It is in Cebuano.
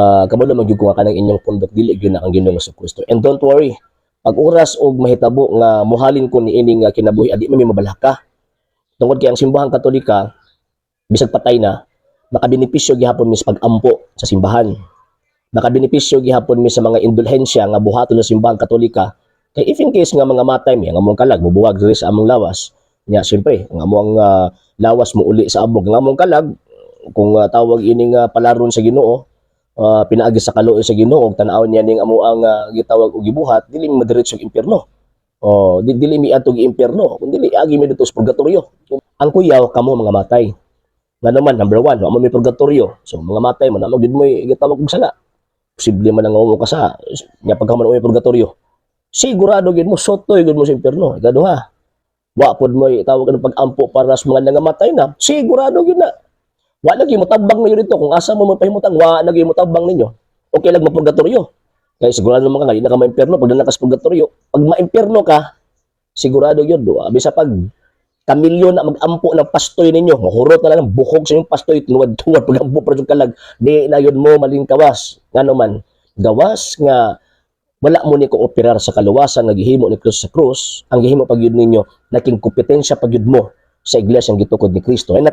Kabalo man gyud ko nga kanang inyong pundok, dili gyud na ang Ginoong Kristo. And don't worry, pag oras og mahitabo nga muhalin ko ni ining kinabuhi, adi man mi mabalaka. Tungod kay ang Simbahang Katolika, bisag patay na, makabenepisyo gihapon mi sa pag-ampo sa simbahan. Makabenepisyo gihapon mi sa mga indulhensya nga buhaton sa Simbahang Katolika. Kay if in case nga mga matay mi, ang among kalag mubuwag diri sa among lawas. Nya siyempre, ang among lawas mo uli sa abog. Ang among kalag kung tawag ini nga palaron sa Ginoo, pinaagi sa kaluoy sa Ginoo ug tan-awon niya ning amo ang gitawag og gibuhat, dili mi madiretso og impyerno. Oh, dili mi adto og impyerno, kun dili agi mi didto sa purgatorio. Ang kuyaw kamo mga matay. Ngano man, number one, wa mo may purgatorio. So mga matay man, mo gid mo gitawag og sala. Posible man ang mo ka sa nya pagka man may purgatorio. Sigurado gid mo sotoy gid mo sa impyerno. Ikaduha, wa pod mo tawag ang pag-ampo para sa mga nangamatay na. Sigurado gid na. Wa lagi mo tabang ninyo dito kung asa mo mapahimutang, wa lagi mo tabang ninyo. Okay lang mapurgatorio. Kaya sigurado naman ka nga, di na ka maimpyerno pag na ka sa purgatorio. Pag maimpyerno ka, sigurado yun. Duwa. Bisa pag kamilyon na mag-ampo ng pastoy ninyo, mahurot na lang ng buhok sa inyong pastoy, tuwad-tuwad pag-ampo para yung kalag, di na yun mo malingkawas. Nga naman, gawas nga wala mo ni kooperar sa kaluwasan nga gihimo ni Kristo sa krus, ang gihimo pag yun ninyo, naging kompetensya pag yun mo sa iglesia ang gitukod ni Kristo. And